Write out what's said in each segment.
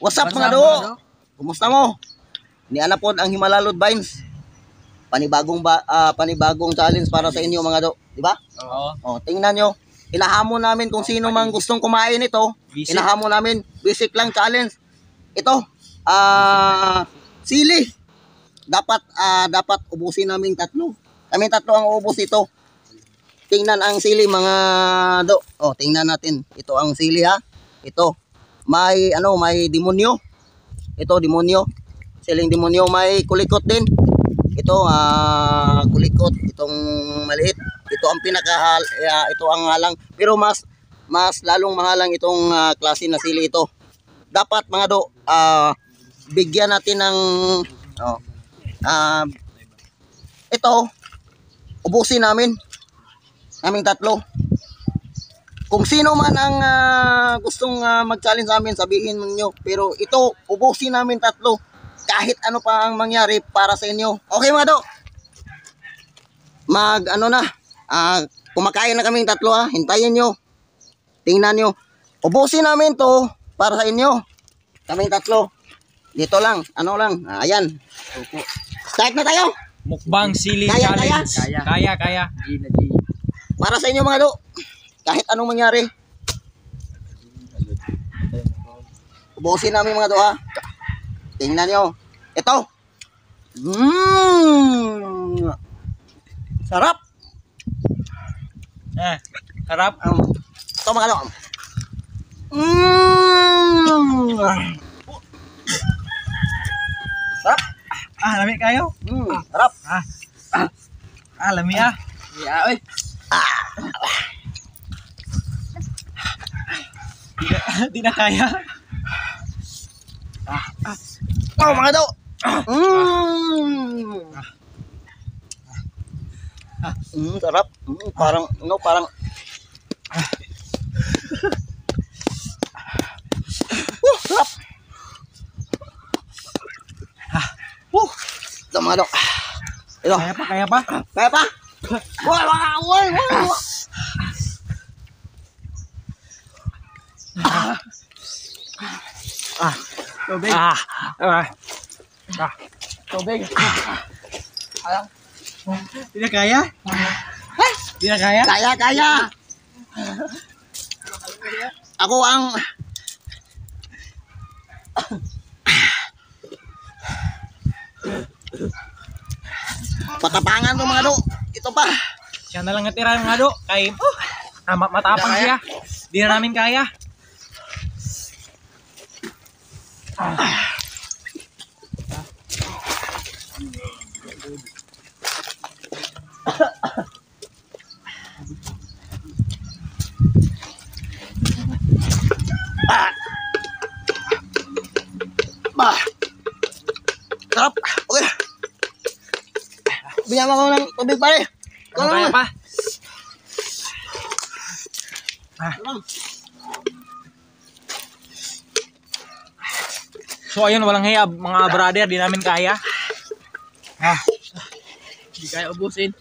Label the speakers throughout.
Speaker 1: What's up, mga do? Kumusta mo? Niana pod ang Himalalod Vines. Panibagong challenge para sa inyo, mga do, di ba?
Speaker 2: Oo.
Speaker 1: Oh, tingnan nyo. Hinahamon namin kung sino mang gustong kumain ito.
Speaker 2: Basic.
Speaker 1: Hinahamon namin, basic lang challenge. Ito, sili. Dapat ubusin namin tatlo. Kami tatlo ang uubos ito. Tingnan ang sili, mga do. Oh, tingnan natin. Ito ang sili, ha. Ito. May may demonyo. Ito demonyo. Siling demonyo, may kulikot din. Ito kulikot, itong maliit. Ito ang pinaka ito ang halang, pero mas lalong mahalang itong klase na sili ito. Dapat, mga do, bigyan natin ng ito, ubusin namin. Naming tatlo. Kung sino man ang gustong mag-challenge sa amin, sabihin niyo. Pero ito, ubusin namin tatlo. Kahit ano pa ang mangyari para sa inyo. Okay, mga do. Kumakain na kaming tatlo, ha. Hintayin nyo. Tingnan nyo. Ubusin namin to para sa inyo. Kaming tatlo. Dito lang. Ano lang. Ayan. Start na tayo.
Speaker 2: Mukbang sili
Speaker 1: Kaya,
Speaker 2: challenge.
Speaker 3: kaya?
Speaker 2: Kaya, kaya.
Speaker 3: G na G.
Speaker 1: Para sa inyo, mga do. Kahit anong mangyari. Ubusin namin, mga do, ha. Tingnan nyo. Ito. Sarap.
Speaker 2: Eh, sarap.
Speaker 1: Ito, mga do. Sarap.
Speaker 2: Ah, lami kayo.
Speaker 1: Sarap.
Speaker 2: Ah, lami ah.
Speaker 3: Yeah, oy.
Speaker 2: Di na kaya.
Speaker 1: Oh, mga do. Sarap. Parang no, parang sarap. Ito, mga do. Ito.
Speaker 2: Kaya pa, kaya pa.
Speaker 1: Kaya pa? Wah, wah, wah, wah.
Speaker 3: Tubig.
Speaker 2: Ah. Ah. Ah.
Speaker 3: Tubig.
Speaker 2: Di na kaya? Di na kaya?
Speaker 1: Kaya, kaya. Ako ang patapangan to, mga do. Ito pa.
Speaker 2: Siya na lang natira, mga do. Kay matapang siya. Di na namin kaya.
Speaker 1: Bah. Sarap. Okay. Bigyan mo ako ng tubig, pare. Ikaw
Speaker 2: Kaya
Speaker 1: naman.
Speaker 2: pa? So ayun, walang hiya, mga brother, di namin kaya.
Speaker 3: Hindi kaya ubusin.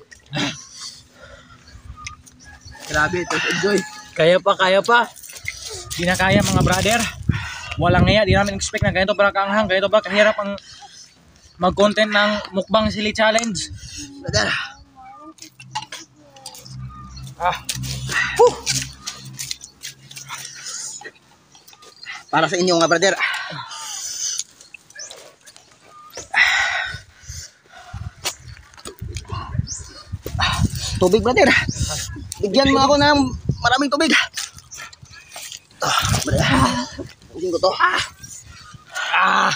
Speaker 3: Grabe, ito enjoy.
Speaker 2: Kaya pa, kaya pa. Di na kaya, mga brother. Walang hiya, di namin expect na ganito pala kaanghang, ganito pala kahirap ang mag-content ng Mukbang Sili Challenge.
Speaker 1: Brother.
Speaker 2: Ah.
Speaker 1: Para sa inyo nga, brother. Tubig, brother. Bigyan mo ako ng maraming tubig. Brother. Bigyan ko to.
Speaker 2: Ah.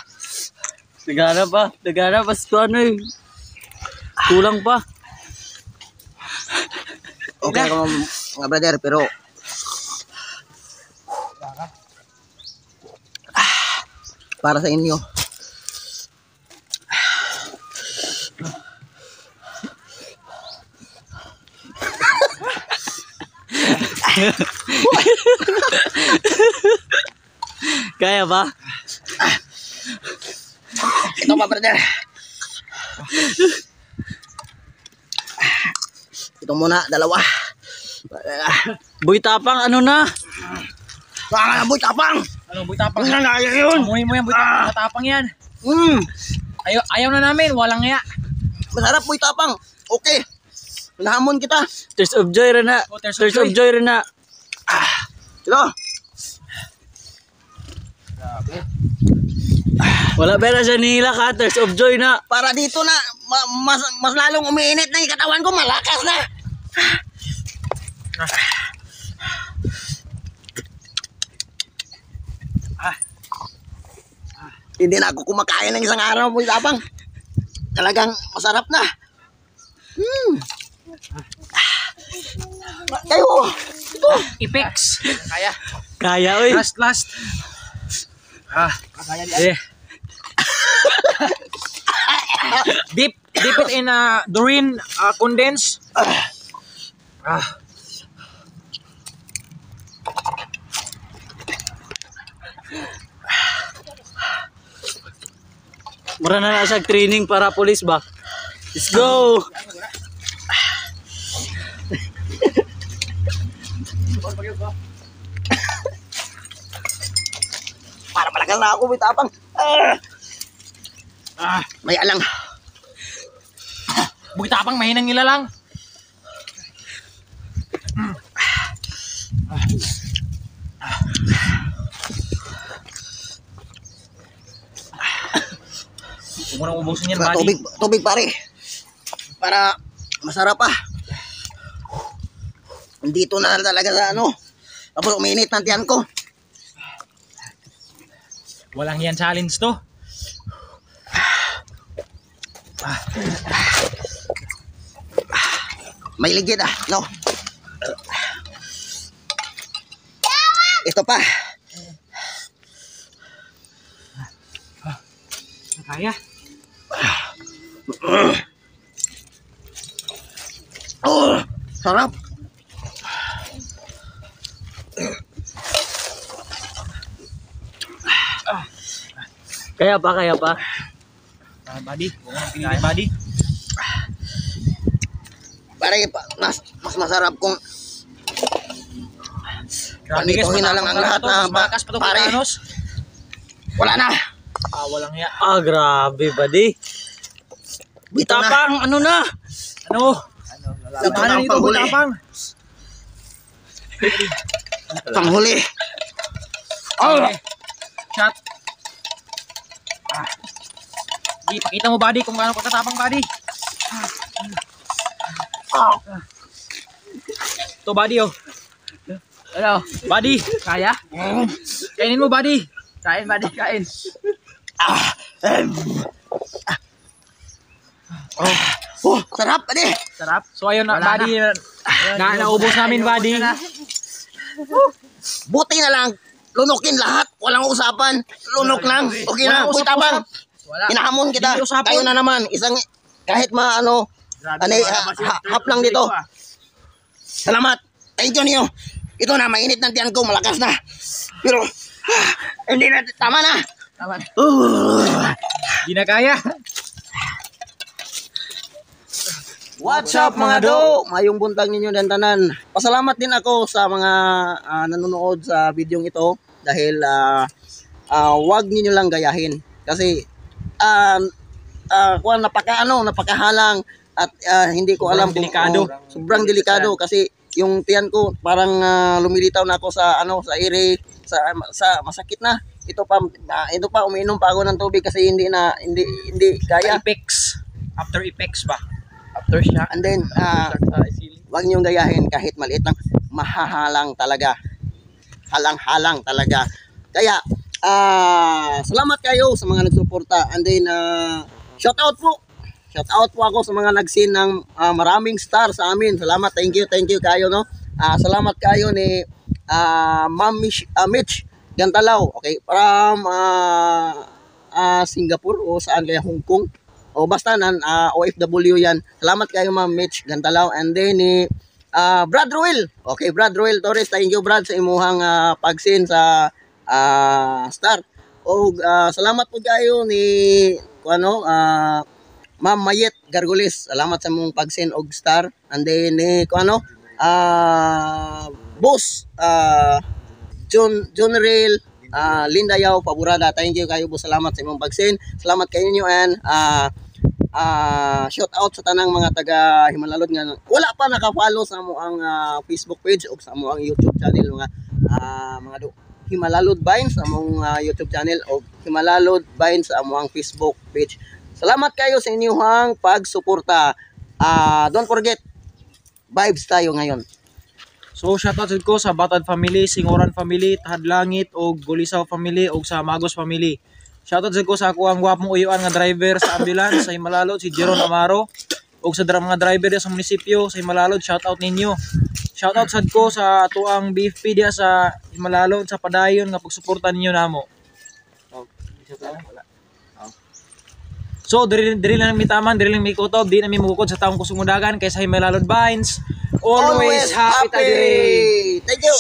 Speaker 3: Nagana pa. Nagana pa. Ano eh. Kulang pa.
Speaker 1: Okay ako, mga brother, pero para sa inyo.
Speaker 3: Kaya ba?
Speaker 1: Ito pa, brother. Ito muna, dalawa.
Speaker 3: Boy Tapang, ano na?
Speaker 1: Baka na, Boy Tapang!
Speaker 2: Ano, Boy Tapang?
Speaker 1: Nanaya yun.
Speaker 2: Amunin mo yan, Boy Tapang. Matapang yan. Ayaw, ayaw na namin. Walang hiya.
Speaker 1: Masarap, Boy Tapang. Okay. Nahamon kita.
Speaker 3: Tears of joy rin na.
Speaker 2: Oh, tears of
Speaker 3: Tears of joy rin na.
Speaker 1: Ito.
Speaker 3: Wala pera siya nila ka. Tears of joy na.
Speaker 1: Para dito na, mas lalong umiinit na yung katawan ko, malakas na. Hindi na ako kumakain ng isang araw, Boy Tapang. Talagang masarap na. Kayo, ito.
Speaker 2: Ipex. Kaya.
Speaker 3: Kaya, oy.
Speaker 2: Last, last. Ah. Eh. Dip it in Doreen condense. Ah.
Speaker 3: Mura na na siya training para police ba? Let's go!
Speaker 1: Para malakas na ako, Boy Tapang. Ah.
Speaker 2: Ah.
Speaker 1: May alang.
Speaker 2: Boy Tapang, mahinang nila lang. Huwag mo nang ubusin yan, buddy.
Speaker 1: Tubig, tubig pare. Para masarap pa. Dito na talaga sa ano. Tapos uminit ng tiyan ko.
Speaker 2: Walang yan challenge to.
Speaker 1: May ligid ah. No. Ito pa.
Speaker 2: Kaya.
Speaker 1: Oh, sarap.
Speaker 3: Kaya pa, kaya pa.
Speaker 2: Ah, buddy, huwag mo nang pilitin, buddy.
Speaker 1: Pare, mas masarap kung
Speaker 2: Grabe, guys,
Speaker 1: Panituhin na lang ang
Speaker 2: matapang
Speaker 1: lahat
Speaker 2: to.
Speaker 1: na
Speaker 2: Mas malakas pa to
Speaker 1: pare.
Speaker 2: kay Thanos.
Speaker 1: Wala na.
Speaker 2: Ah, walang hiya.
Speaker 3: Ah, grabe, buddy.
Speaker 1: Ito na.
Speaker 3: Tapang, ano na?
Speaker 2: Ano?
Speaker 1: Ito
Speaker 2: Paano
Speaker 1: na ang
Speaker 2: nito, Boy
Speaker 1: panghuli.
Speaker 2: Tapang?
Speaker 1: Panghuli. Oh,
Speaker 2: Okay. Shot. Ah. Di, pakita mo, buddy, kung gaano ka katapang, buddy.
Speaker 1: Oh.
Speaker 2: Ito, buddy, oh.
Speaker 3: Ano?
Speaker 2: Buddy,
Speaker 3: Kaya?
Speaker 2: Kainin mo, buddy.
Speaker 3: Kain, buddy, kain.
Speaker 1: Oh, sarap, ade.
Speaker 3: Sarap.
Speaker 2: So, ayun na,
Speaker 3: Wala.
Speaker 2: Buddy. Na, naubos namin, buddy.
Speaker 1: Buti na lang, lunukin lahat. Walang usapan. Lunok lang. Okay na.
Speaker 2: Walang
Speaker 1: Boy Tapang.
Speaker 3: Wala.
Speaker 1: Hinahamon kita.
Speaker 2: Hindi usapan.
Speaker 1: Tayo na naman. Isang, kahit maano, ano, hap lang dito. Salamat. Thank you niyo. Ito na, mainit ng tiyan ko. Malakas na. Pero, hindi na, tama na.
Speaker 3: Tama.
Speaker 2: Di na kaya.
Speaker 1: What's up, mga do? Mayong buntag ninyo dan tanan. Pasalamat din ako sa mga nanonood sa videong ito dahil wag ninyo lang gayahin kasi kuwan, napaka ano, napakahalang at hindi ko
Speaker 2: Sobrang
Speaker 1: alam kung
Speaker 2: delikado.
Speaker 1: Oh, sobrang delikado kasi yung tiyan ko parang lumilitaw na ako sa ano, sa ere, sa masakit na. Ito pa umiinom pa ako ng tubig kasi hindi na hindi hindi kaya.
Speaker 2: Effects. After effects ba?
Speaker 3: After shock.
Speaker 1: And then wag niyong gayahin kahit maliit lang, mahahalang talaga. Halang-halang talaga. Kaya, salamat kayo sa mga nagsuporta. And then, shout out po. Shout out po ako sa mga nag-send ng maraming star sa amin. Salamat, thank you kayo, no? Salamat kayo ni Ma'am Mitch Gantalaw, okay, from Singapore o saan kaya, Hong Kong. O basta nan OFW yan. Salamat kayo, Ma'am Mitch Gantalaw, and then ni Brad Ruel. Okay, Brad Ruel Torres, thank you, Brad, sa imuhang pag-send sa star. O salamat po kayo ni ano Ma'am Mayet Gargulis. Salamat sa mong pag-send og star. And then ni ano Boss John John Rail Linda Yao Paburada. Thank you kayo po. Salamat sa imong pag-send. Salamat kayo ninyo and shout out sa tanang mga taga Himalalod nga wala pa naka-follow sa among Facebook page o sa among YouTube channel, mga do. Himalalod Vines sa among YouTube channel o Himalalod Vines sa among Facebook page. Salamat kayo sa inyong pagsuporta. Don't forget, vibes tayo ngayon.
Speaker 2: So shoutout sad ko sa Batad family, Singoran family, Tahadlangit og Gulisaw family og sa Magos family. Shoutout sad ko sa ako ang gwapong uyuan nga driver sa ambulance sa Himalalod, si Jeron Amaro, og sa mga driver diya sa munisipyo sa Himalalod, shoutout ninyo. Shoutout sad ko sa atuang BFP diya sa Himalalod sa padayon nga pagsuporta ninyo namo. So diri diri lang mi taman, diri lang mi kutob, di na mi mukod sa taong kusumudagan kay sa Himalalod Vines. Always happy ta diri.
Speaker 1: Thank you.